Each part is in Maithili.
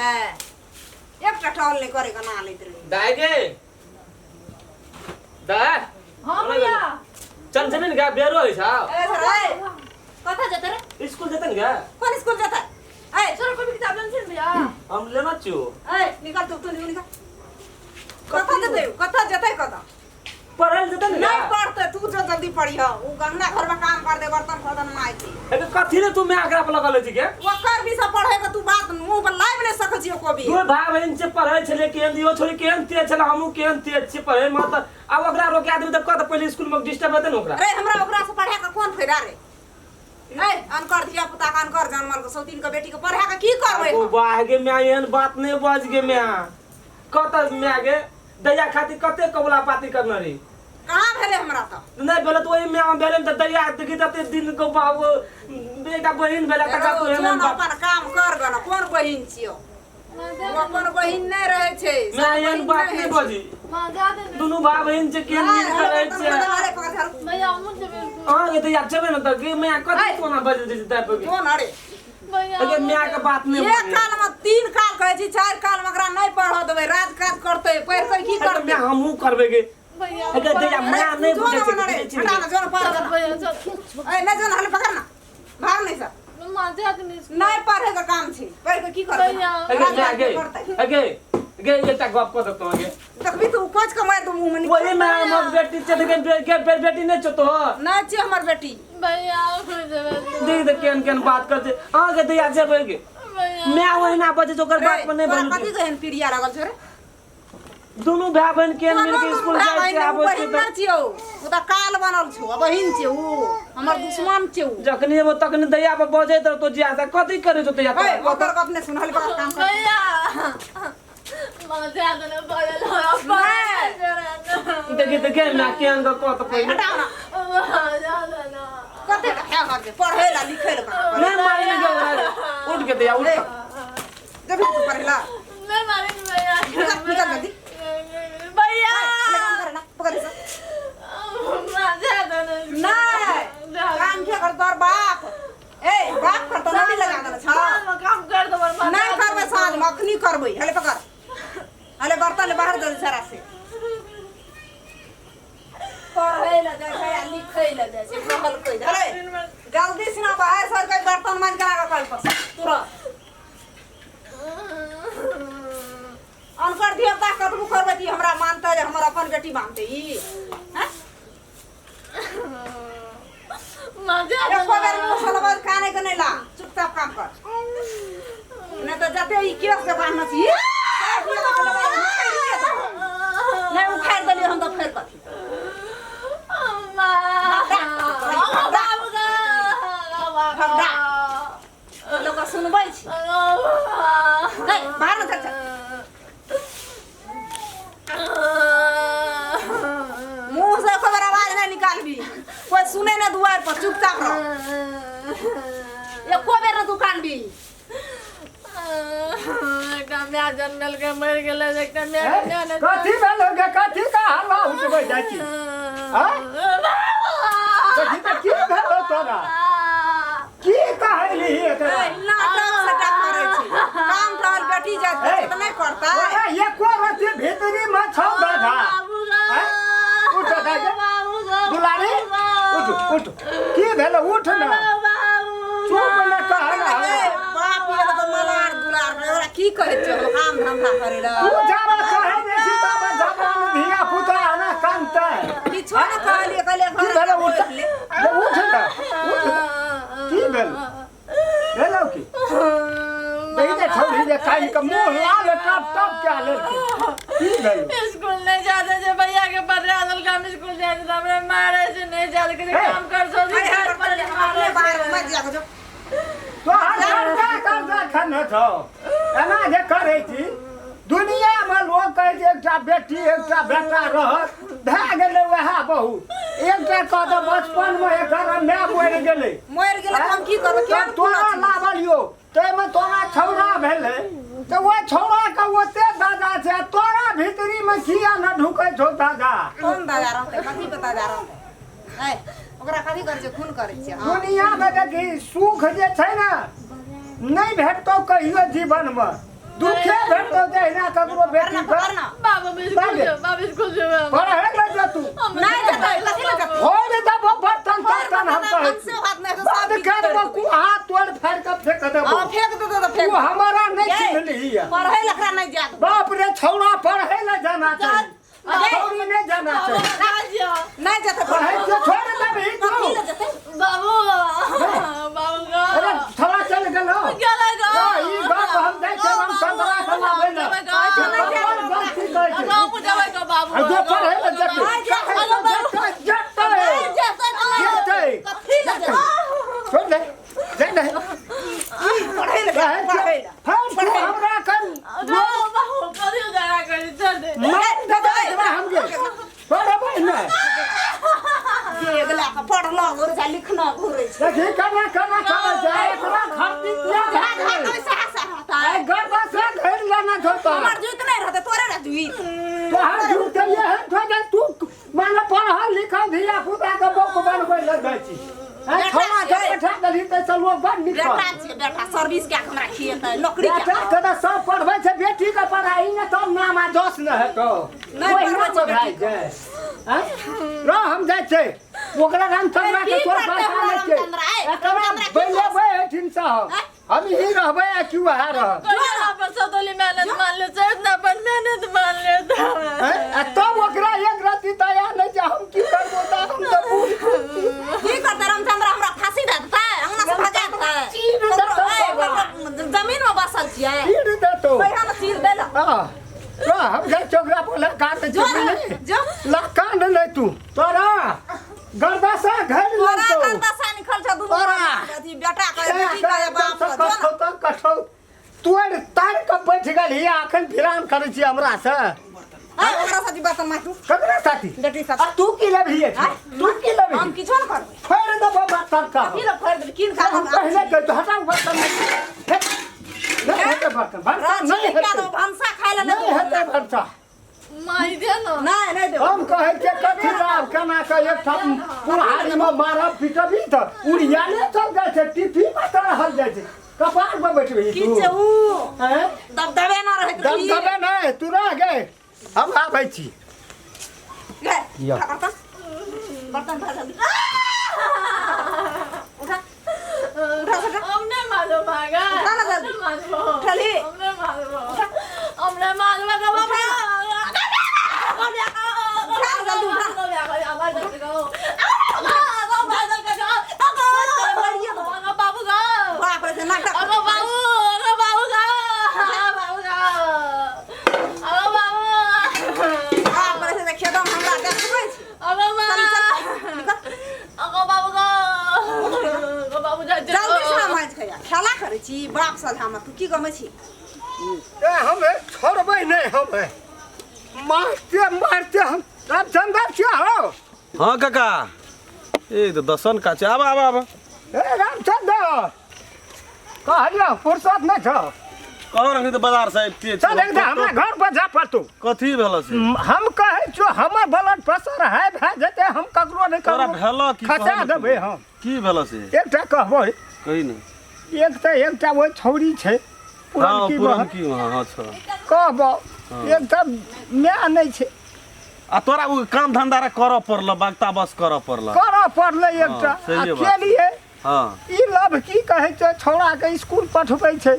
छै एकटा टहल नहि करे के ना लैत रही। दाय गे दाय। हाँ भैया। चल जमीन गा बेरो है छा। ए सर ए कथा जते रे? स्कूल जतन गा। कोन स्कूल जते? ए सर कोई किताब लेने छै भैया? हम लेना छियो। ए निकल तू, तू निकल। कथा जते, कथा जते, कथा पढ़ल जतन गा। नहीं पढ़ते तू, जो जल्दी पढ़ी हो उ गंगा घर में काम कर दे, बर्तन फर्तन माय के। ए कथी रे तू मैं आगरा पर लगल छी के? ओकर भी सब पढ़े के तू बात मुंह पर लाइव नहीं सकै छियो को भी। तू भाई बहन से पढ़े छले केहन दियो छोरी केहन तेज छले, हमहू केहन तेज छी पढ़े में। त आब ओकरा रोके आदमी त कत पहिले स्कूल में डिस्टर्ब हेतै ने ओकरा। अरे हमरा ओकरा से पढ़े के कोन फायदा रे? ए अनकर धिया पुता के अनकर जानमल के सौतीन के बेटी के पढ़ा के की करबै? ओ बाह गे my, एहन बात नहीं बज गे my. कत my गे दैया खातिर कते कबुला पाती करना रे? कहाँ भेले हमरा त? नहीं भेले त ओही my भेले त दैया देखी तते दिन को बाबू बेटा बहिन भेले तका तू एहन जोन बात। अपन काम कर गन, कोन बहिन छियो? ओ अपन बहिन नहीं रहे छै। My एहन बात नहीं बजी। दुनू भाई बहिन छै केहन मिल के रहै छै। भैया हम जेबै स्कूल। अहाँ के दैया जेबै ने त गे my कथी कोना बजल जेतै ताहि पर गे? कोन अरे भैया अगे my के बात नहीं एक बजै। काल में 3 काल कहै छी, 4 काल में ओकरा नहीं पढ़ देबै, राज काज करतै, पढ़ के की अरे करतै? My हमहूँ करबै गे। भैया अगे दैया my नहीं जो बुझै ना छै, मना रे, बुझै छै हटा ना, जो ना पढ़ चल देना। भैया चल। ए नहीं जो ना, हले पकड़ ना, भाग नहीं सर। माँ जात नहीं स्कूल। नहीं पढ़े के काम छी, पढ़ के की करतै? भैया अगे my गे, अगे गे एकटा गप कऽ देतौ अगे। देखबी तू कोच के मार दू मुंह में। वही my हमर बेटी छै त गे गे बेटी नहीं छौ तोहर? नहीं छी हमर बेटी। भैया हम जेबै स्कूल। देख देख केहन केहन बात कर छै। अहाँ के दैया जेबै गे। भैया my ओहिना बजै छै, ओकर बात पर नहीं तोरा बोलू। कथी के पीड़िया लगल छौ रे? दुनू भाई बहन केहन मिल के स्कूल भाय जाइ बहिन छै आबै छै बहिन त नहि छियौ, ओ तऽ काल बनल छौ, आ बहिन छियौ उ, हमर दुश्मन छियौ। जखनी एबो तखनी दैया पर बजैत रहतो जिया से कथी करै छौ दैया ए तोरा? ओकर गप नहि सुनल, बड़ा काम कर। भैया माँ जात नहीं पढ़ल हमरा पढ़ल। देखी त केहन my केहन के कहत पहिले। हटाओ ना। माँ जात ना। कते है हर जे पढ़े ला लिखे ला कहाँ नहीं मारी नहीं गयो, उठ के दैया उठ। देखी तू पढ़े ला। मैं मारी भैया। निकल निकल जल्दी। भैया ए, काम करे ना, पकड़ इसे। माँ जात नहीं। नहीं काम के कर तोर बाप। ए बाप कर तो नहीं लगा देला छा। काम कर दो माँ। नहीं करबै साँझ में, अखनी करबै। हले पकड़, हले बर्तन ले बाहर दे सारा से। पढ़ै ला जाइ छै आ लिखै ला जाइ छै, कहलकै हले जल्दी से ना बाहर सर के बर्तन मांज के राखऽ कल पर तुरंत। अनकर धिया पुता कतबो करबै तऽ ई हमरा मानतै जे हमर अपन बेटी मानतै ई? हैं? माँ जात एको बेर मुँह से लबद काने के नहीं ला, चुपचाप काम कर, नहीं तो जते ई केस के बांधना छी नहीं उखाड़ देलियै हम तऽ फेर कथी? लोक सुनबै छी नहीं बाहर न चल चल। मुंह से एको बेर आवाज नहीं निकालबी, कोई सुने ना दुआर पर, चुपचाप रह, एको बेर न दुकान भी। एकटा माय जन्मल के मरि गेलै, एकटा माय के कथी भेल गे? कथी का हल्ला उठबै जाइ छी? आँय? देखी तऽ की भेल तोरा? की कहली एकरा? नाटक सटा करै छी, काम टहल बेटी जाइत छै तऽ नहीं करतै। ओए, एको रति भीतरी में छौ दादा। आँय? उठ दादा गे। दुलारी उठ उठ, की भेल? उठ ना, चुप न कह ना। ए, बाप ये तऽ मलार दुलार करे, ओकरा की कहै छियै हम काम धंधा करै लए? तू जाबे कहै नहि छी ताबे जवान धिया पुता आना कानतै। किछो नहि कहलियै, कहलियै की घर भेल? उठ ले। ले, उठ ना उठ ना। की भेल? भेलौ की? देखी जे छौड़ी जे कानि के मुँह लाल टप टप कए लेलकै। की भेल? स्कूल नहीं जाते जे भैया के पढ़ा देलकै। हम स्कूल जाए तऽ हमरा मारे छै, नहीं जाए के काम कर सो अरे घर हम पर अपने मारे बाहर मत जा जो। तोहर कर्जा कर्जा खने छौ, एना जे करै छी? दुनियामे लोक कहै छै एकटा बेटी एकटा बेटा रहत, भए गेलै वएह बहुत। एकटा कह तऽ बचपनमे एकर माय मरि गेलै। मरि गेलै तऽ हम की करबै? तब केहन तोरा कुलक्षणी? लाबलियौ ताहिमे तोरा छौड़ा भेलै तऽ ओहि छौड़ाके ओते दादा छै, आ तोरा भीतरीमे किया ने ढुकै छौ दादा? कोन दादा रहतै? कथी के दादा रहतै? ए ओकरा कथी करै छै? खून करै छै? हँ। दुनियामे देखी सुख जे छै ने नहि भेटतौ कहियो जीवनमे। दुखे भेटतो जहिना ककरो बेटी पर पकड़ ना बाबू हम स्कूल बागे। जो बाबू स्कूल जो पढ़े ले जा तू नहीं जेतै कथी ले जेतै फोड़ देबो बर्तन तर्तन हम कहै से छी हाथ नहीं तो बंद सब कर देबो कु हाथ तोड़ फाड़ के फेंक देबो हां फेंक दे तो फेंक तू हमारा नहीं ये। चिन्हली है पढ़ै लखरा नहीं जात बाप रे छौड़ा पढ़े ले जाना चाहिए अरे। छौड़ी नहीं जाना चाहिए नहीं जेतै पढ़े के छोड़ देबही तू कथी ले जेतै बाबू बाबू गा अरे छौड़ा चल गेलो गेला गा ई बाप हम जाइ छै हम चंद्रा के लाबै ने अपन गलती कहै छै बाबू जाबै का बाबू आ जो पढ़े ले जेतै जेतै जेतै नहीं जेतै जेतै कथी ले जेतै छोड़ दे जाय दे पढ़ै ले कहै पढ़ै छै ले हम तू हमरा कन बाबू करियो जाना करी चल दे मार देबै एकरा हम गे पढ़बै ने गेला के पढ़लो घुरै छै लिखनो घुरै छै देखी केना केना करै छै एकरा खर्ची किया भए गेलै कैसे हंसा रहता आइ है गरबा से घेर लेना छौ तोरा हमर जुत नहीं रहते तोरे रह जुइत तोहर झूठ एहन छौ जे तू माने पढ़ल लिखल धिया पुता के बौक बनबै लए जाइ छी आइ बेटा छौड़ा के छियै। पठा देलही ताहिसँ लोक बड़ नीक बेटा छियै बेटा सर्विस कए के हमरा खिएतै नौकरी बेटा कए के तऽ सब पढ़बै छै बेटी के पढ़ाई ने तब नाम आ जस ने हेतौ नहि ओहिना पढ़बै छै भए बेटी के। जाइ आँय? रह हम जाइ छै ओकरा रामचंद्रा के की तोर करतै पैसा हमरा नहि छै रामचंद्रा, ऐ? एकरा रामचंद्रा की बैलेबै एहिठिनसँ हम आँय? हम ही रहबै आ कि वएह रहत करियो अपन सतोली मेहनत मान ले चाहे उतना अपन मेहनत मान ले आँय? आ तब ओकरा एक रति दया नहि छै हम की करबो तऽ हम तऽ बूढ़ की करतै रामचंद्र हमरा फांसी दे देतै अंगना से भगा देतै चीर देतौ ककरो- ऐ, बाबा। ककरो जमीन में बसल छियै चीर देतौ कहिया ने चीर देलक हाँ रह हम जाइ छियै ओकरा बोले काट जो छै जो ला कांड नहि तू तोरा गर्दा से घेर तोरा लेतौ गन्दा सा निकल छौ दुनू तोरा। अथी बेटा के बेटी के बाप के जो ने। कठौ कठौ तोड़ तार के बैठ गेलही अखन फिरान करै छी हमरा से ऐ, ओकरा साथी बर्तन माटू ककरा साथी बेटी साथी आ तू की लेबही आँय? तू की लेबही हम किछो ने करबै फोड़ देबो बर्तन का की ले फोड़ि देबै कीन खा हम पहिले कहि दो हटाउ बर्तन नहि नहि हेतै बर्तन भनसा नहि नहि हेतै भनसा खाइ लए नहि हेतै भनसा माई दे ना नहि नहि देबो हम कहै छियै कथी लाभ केना के एकठाम कुल्हाड़ीमे मारब पिटबही तऽ उड़ियाले चल जाइ छै टिफी मे चढ़ल जाइ छै कपार पर बैठबही की तू छै ऊ आँय? दबदबे न रहैत रही दबदबे नहि तू रह गे हम आबै छी गे या। उठा बर्तन बर्तन धर जल्दी उठा उठा उठा हम नहीं मारो मांगा उठा ना जल्दी। मारो उठा ली। हम नहीं मारो हम नहीं मारो मांगा उठा। उठा जल्दी, उठा। बाप रे से नाटक बाप रे से खेदम हमरा देखबै छी चल चल निकल जल्दी से माज खैया खेला करै छी बाप सझामे तू की गमै छी ए हम छोड़बै नहि हम मारते मारते हम रामचंद्र छियै हो हाँ काका ए तऽ दसन का छै आब आब आब ए रामचंद्र कहलियौ फुर्सत नहि छौ कहो रखनी तऽ बाजार से अबितियै चल एकदा हमरा घर पर जा पड़तौ कथी भेल से हम कहै छियौ हमर ब्लड प्रेशर हाई भए जेतै हम ककरो नहि तोरा ककरो भेल की खसा कहू ने तू? देबै हम की भेल से एकटा कहबै कही ने एक तऽ एकटा ओहि छौड़ी छै हाँ पुरनकी बहन पुरनकी हाँ हाँ छ कहबौ एक तऽ माय नहि छै आ तोरा ओ काम धंधा रे करऽ पड़ल बागता बस करऽ पड़ल करऽ पड़लै एकटा हाँ, आ सहिए बात। केलियै हाँ ई लभ की कहै छै छौड़ाके स्कूल पठबै छै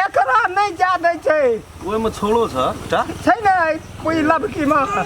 एकरा नहि जा दै छै ओहिमे छोड़ो छ एकटा छै ने ओहि लभकीमे हाँ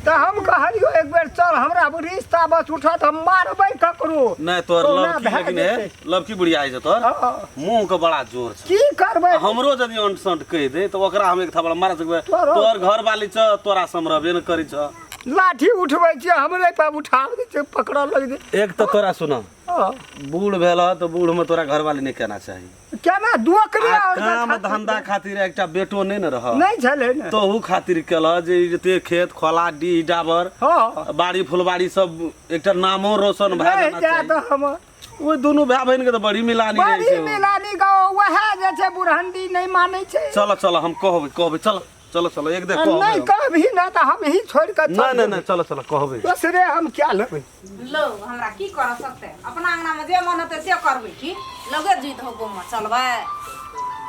तऽ हम कहलियौ एक बेर चल हमरा रिश्ता बस उठत हम मारबै ककरो नहि तोहर कहुना लवकी भए लेकिन हे जेतै। लवकी बुढ़िया छै तोहर हँ। मुँह के बड़ा जोर छै की करबै हमरो यदि अंट संट कहि दे तऽ ओकरा हम एक थपड़ा मारा सकबै तोरो- तोहर घर वाली छ तोरा समरबे ने करै छ लाठी उठबै छियै हमरे पर उठा दै छै पकड़ऽ लगै छै एक तऽ तोरा सुन हँ। बूढ़ भेल तऽ बूढ़ में तोरा घरवाली नहि केना चाही केना दोकरे आ और काम धंधा खातिर एकटा बेटो नहि ने रह नहि छलै ने तोहू खातिर केलह जे ई जते खेत खोला डीह डाबर हँ बाड़ी फुलबाड़ी सब एकटा नामो रोशन भए नहि जाना जाय चाही तऽ हमर ओहि दुनू भाय बहिन के तऽ बड़ी मिलानी रहै बड़ी छै मिलानी गाँव वएह जे छै बुढ़ंडी नहि मानै छै चलो चलो हम कहबै कहबै चलो चलो चलो एक देर नहि कहबै कहबही ने तऽ हम ही छोड़ि कऽ नहि नहि नहि चलो चलो कहबै दोसरे हम क्या लेबै लो हमरा की कर सकते अपना अंगना में जे मन होते से करबै की लगे जीत हो गाँव में चलबै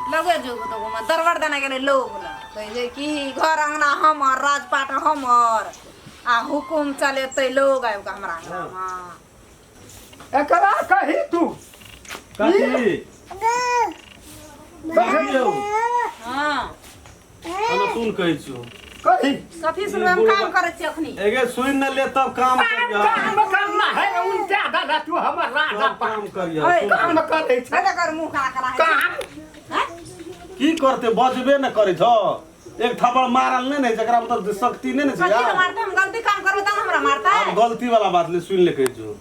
लगे जो तो में दरबार देना गेलै लोग ल कहै जे कि घर अंगना हमर राजपाट हमर आ हुकुम चलेतै लोग आबि कऽ हमरा अंगनामे। एकरा कही तू कथी कही यौ? हँ। हम सुन कहै छियौ। कही कथी सुनबै? हम काम करै छी अखनी। एगे सुनि न ले तब काम करिह। काम करना है उल्टा दादा तू हमर राजा तब काम करिह। ओए, सुन। काम करै छै। नहि कर मुँह कना कना होइ छै। काम की करते बजबे न करै छ। एक थप्पड़ मारल नहि ने जकरा मतलब शक्ति नहि ने छै कथी यार। लए मारतै? हम गलती काम करबै तब ने हमरा मारतै। आब गलती वाला बात ले सुनि ले कहै छियौ।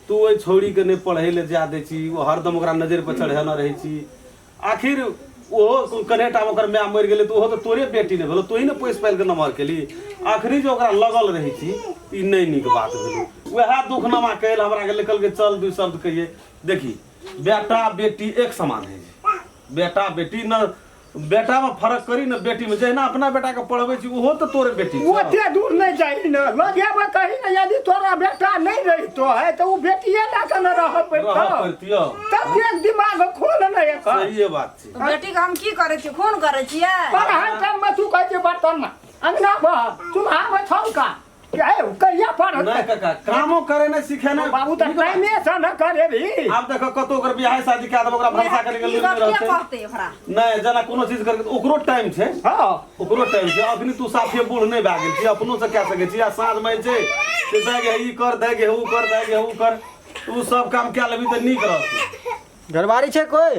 तू ओहि छौड़ी के नहि पढ़ै ले जा दै छी, ओ हरदम ओकरा नजर पर चढ़ेने रहै छी। आखिर ओहो कनेटा ओकर माय मरि गेलै तऽ ओहो तऽ तोरे बेटी ने भेलौ, तोही ने पोसि पालि कऽ नमहर केली। आखिरी जे ओकरा लगल रहै छी ई नहि नीक बात भेलै। वएह दुखनामा कहै लए हमरा गेलै, कहलकै चल दू शब्द कहियै। देखी बेटा बेटी एक समान होइ छै। बेटा बेटी न बेटा में फर्क करी न बेटी में, जहिना अपना बेटा के पढ़बै छी ओहो तऽ तोरे बेटी छौ। ओते दूर नहीं जाही न लगेबे कही न, यदि तोरा बेटा नहीं रहितो है तो उ बेटिए लए कऽ न रहऽ रहऽ पड़ितौ। पड़तियौ। ततेक दिमाग खोल न एकर। सहिए बात छै। बेटी के हम की करै छियै? खून करै छियै? पढ़ाइ टाइम में तू कहै छियै बर्तन में अंगना में चूल्हा में छौंका कहिया पढ़तै? नहीं काका, कामो करे नहीं सीखे नहीं। बाबू तऽ टाइमे से न करेबही। आब देखो कतौ ओकर बियाह शादी कए देब, ओकरा भनसा करे के ई लूरि गप नहि के रहतै। कहतै ओकरा? नहीं जेना कोनो चीज करके ओकरो टाइम छै। हँ। ओकरो टाइम छै। अखनी तू साफे बूढ़ नहीं भए गेल छी, अपनो से कए सकै छी। आ साँझ में छै से दे गे ई कर, दे गे ऊ कर, दे गे ऊ कर, तू सब काम कए लेबही तऽ नीक रहतौ। घरवारी छै कोई?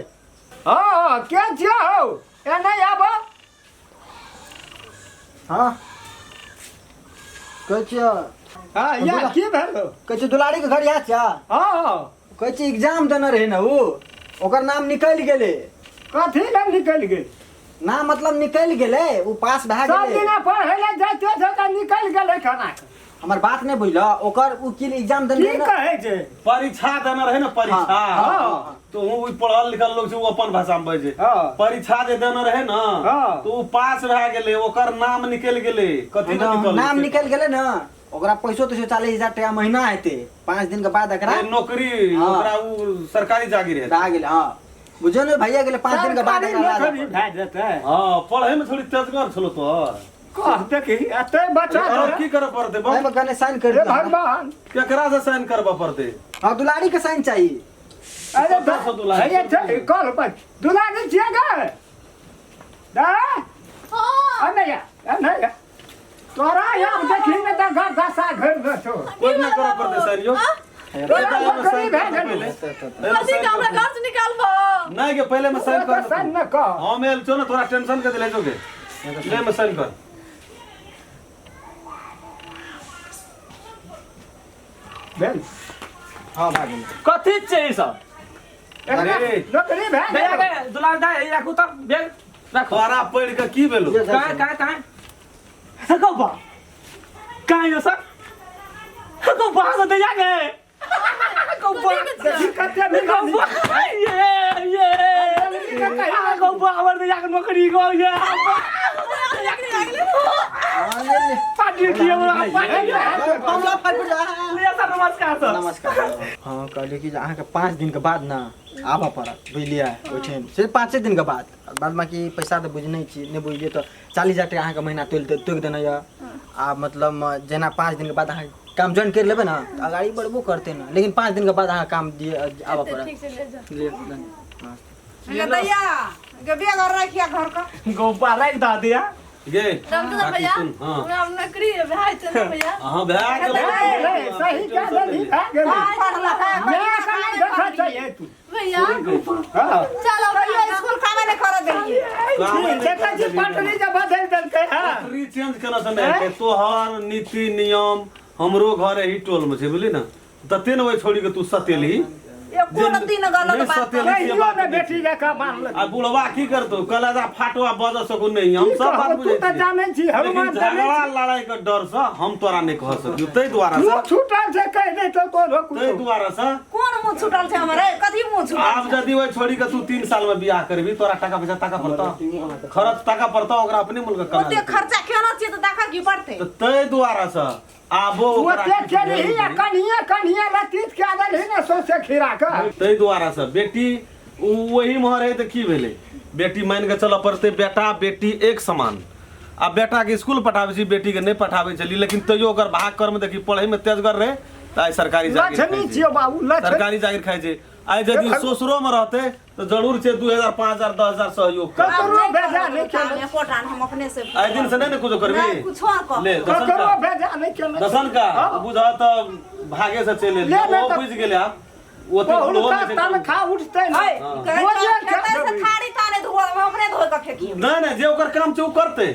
हँ, के छियै हौ? एने आब। हाँ कहै छियै। हाँ, या की भेलो? कहै छियै दुलारी के घर याद छै? हाँ। कहै छियै एग्जाम देने रहै ने ऊ, ओकर नाम निकलि गेलै। कथी नाम निकलि गेल? नाम मतलब निकलि गेलै, ऊ पास भए सब गेलै। दिना पढ़ै लए जाइते छै तऽ निकलि गेलै खाना। हमर बात नहि बुझलह? ओकर ऊ की एग्जाम देने की रहै ने? कहै छै? परीक्षा देने रहै ने परीक्षा। हाँ। तो ऊ पढ़ल लिखल लोग छै, ऊ अपन भाषा में बजै। हाँ। परीक्षा जे देने रहै ने हाँ। तो ऊ पास भए गेलै, ओकर नाम निकलि गेलै। कथी ने निकललै? नाम निकलि गेलै ने, ओकरा पैसो तैसो 40,000 टका महीना हेतै। 5 दिन के बाद एकरा ए, नौकरी। हाँ। ओकरा ऊ सरकारी जागीर हेतै। भए गेलै। हाँ बुझियौ ने भैया गेलै 5 दिन के बाद सरकारी एकरा नौकरी राज भए जेतै। हाँ, पढ़ै में थोड़ी तेजगर छलो तोहर। कह देखी एते बच्चा और की करऽ पड़तै? एहिमे बम कने साइन कर हे दिअ। भगवान, केकरा से साइन करबऽ पड़तै? हाँ दुलारी के साइन चाहिए। अरे कतऽ से दुलारी? हे छै कल पर दुलारी छियै गे दा। हाँ। अने या अने या तोरा आब देखी ने तऽ घर दशा घर न छौ। कोई ना करऽ पड़तै साइन यौ। तोरा नौकरी भए गेलै। कथी के हमरा घर से निकालबो? नहीं के पहले में साइन तो कर। साइन न कर। हम एल छौ ने तोरा टेंशन के दिले छौ के ले में साइन कर। भेल। हाँ भए गेलै। कथी छै ई सब? अरे। नौकरी भए भैया गेलै। के दुलार दा ई राखू तब बेग राखू। तोरा पढ़ के की भेलो? कहाँ कहाँ कहाँ हको बा कहाँ यो सब हको बा से दैया गे हको बा। देखी कते हको बा ये ये हको बा हमर दैया के नौकरी गो ये हाँ, ले ले। पार्टी की हमरा पार्टी। हमला फाड़ पड़ जा। ले सर नमस्कार सर। नमस्कार। हाँ कहलियै कि जे अहाँके 5 दिन के बाद ने आबऽ पड़त बुझलियै, ओहिठाम से 5 दिन के बाद। बाद बाकी पैसा तऽ बुझि नहि छी, नहि बुझलियै तऽ 40,000 टका अहाँके महीना तोलि तोड़ि देने यऽ। आ मतलब जेना 5 दिन के बाद अहाँ काम ज्वाइन करि लेबै ने तऽ अगाड़ी बढ़बो करतै ने, लेकिन 5 दिन के बाद अहाँ काम दिए आबऽ पड़त। ठीक छै ले जा। ले धन्यवाद। गे दैया गे बेगर राखिया घर का। गोपा राख दा दिया। गे रामचंद्र काकी भैया सुन, हाँ। हमरा नौकरी भए छै ने भैया? हाँ भए गेलै। भेलै, सही कह देलही, भए गेलै। पढ़लक माय के नहि देखऽ चाहिए तू। भैया हाँ। चलो कहियो भैया। स्कूल कामे नहि करऽ देलियै। देखै छी पटरी जे बदलि देलकै। हँ पटरी चेंज केना से नहि हेतै। तोहर नीति नियम हमरो घर एही टोल में छै बुझली ने, तते ने ओहि छोड़ी के तू सतेलही। एको दिन गलत नहि बात सतेलही से कहियो बात ने नहि बेटी छै। जकाँ मानलक। आ बुढ़वा की करतौ कलेजा फाटवा बज सकू नहीं, हम की सब बात कहबो, तू बुझै तऽ छियै। जानै छी, लेकिन हनुमान जानै झगड़ा छी। लड़ाई के डर से हम तोरा नहीं कह सकियो, ताहि दुआरे मुँह से छूटल छै कहि दे तऽ तोरो ताहि कुछो। दुआरे से कोन मुँह छूटल छै हमर? कथी मुँह छूटल? आब यदि ओहि छोड़ी के तू 3 साल में बियाह करबी तोरा टाका पैसा ताका पड़तौ, खर्च ताका पड़तौ, ओकरा अपने मुल्क कमा ओते लेतै। खर्चा केना छियै तऽ देखऽ की पड़तै? तऽ ताहि दुआरे से आबो ओकरा ओते किछु केलही आ भेल कनिये कनिये लतीत कए देलही ने सौंसे खीरा के। ताहि दुआरे से बेटी उ ओही महर है तऽ की भेलै? बेटी मान के चलऽ पड़तै, बेटा बेटी एक समान। आ बेटा के स्कूल पठाबै छी, बेटी के नहि पठाबै छली, लेकिन तैयो ओकर भाग कर्म देखी, पढ़ै में तेजगर रहे तऽ आइ सरकारी जागीर खाइ लछनी छै। छियौ बाबू, लछनी। सरकारी जागीर खाइ छै। आइ यदि ससुरो में रहते तऽ जरूर छै 2000 5000 10,000 सहयोग करतै। ककरो भेजा नहि केने। एकोटा हम अपने से आइ दिन से नहि ने कुछो करबी। नहि, कुछो कह। ले दसन ककरो का भेजा नहि केने। दसन का हाँ। बुझ तऽ भागे से चलि एली। ले, ले ओ तऽ- बुझि गेलै आब ओते हुनका ओहो नहि छै। तनखा उठतै ने। है, कहै रोजे छै, खा खेतै से देबै। थारी ताने धो, हम अपने धो के फेकियो। नहि नहि, जे ओकर काम छै ओ करतै।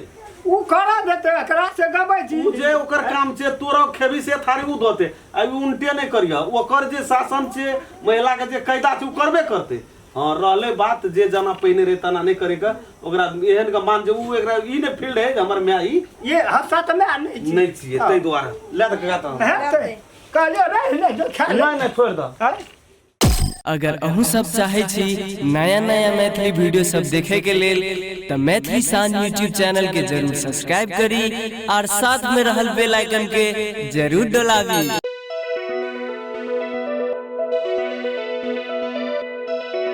उ करऽ देतै, एकरा से गबै छी। उ जे ओकर काम छै, तोरा खेबी से थारी उ धोते। आ उ उल्टे नहि करिह, ओकर जे शासन छै, महिला के जे कायदा छै, उ करबे करतै। हाँ, रहलै बात जे जना पहिने रहे तना नहि करे के, ओकरा एहन के मान जे उ एकरा ई नहि फील्ड है जे हमर माय ई ये हस्सा तऽ माय नहि छी। नहि छियै, ताहि दुआरे ले तऽ काका तऽ हेतै कहलियै रहि नहि जो खा ले। नहि नहि, छोड़ि दऽ। आँय? अगर अहूँ सब चाहे छी नया नया मैथिली वीडियो सब देखे के लेल तऽ मैथिली शान यूट्यूब चैनल के जरूर सब्सक्राइब करी और साथ में रहल बेल आइकन के जरूर डोलाबी।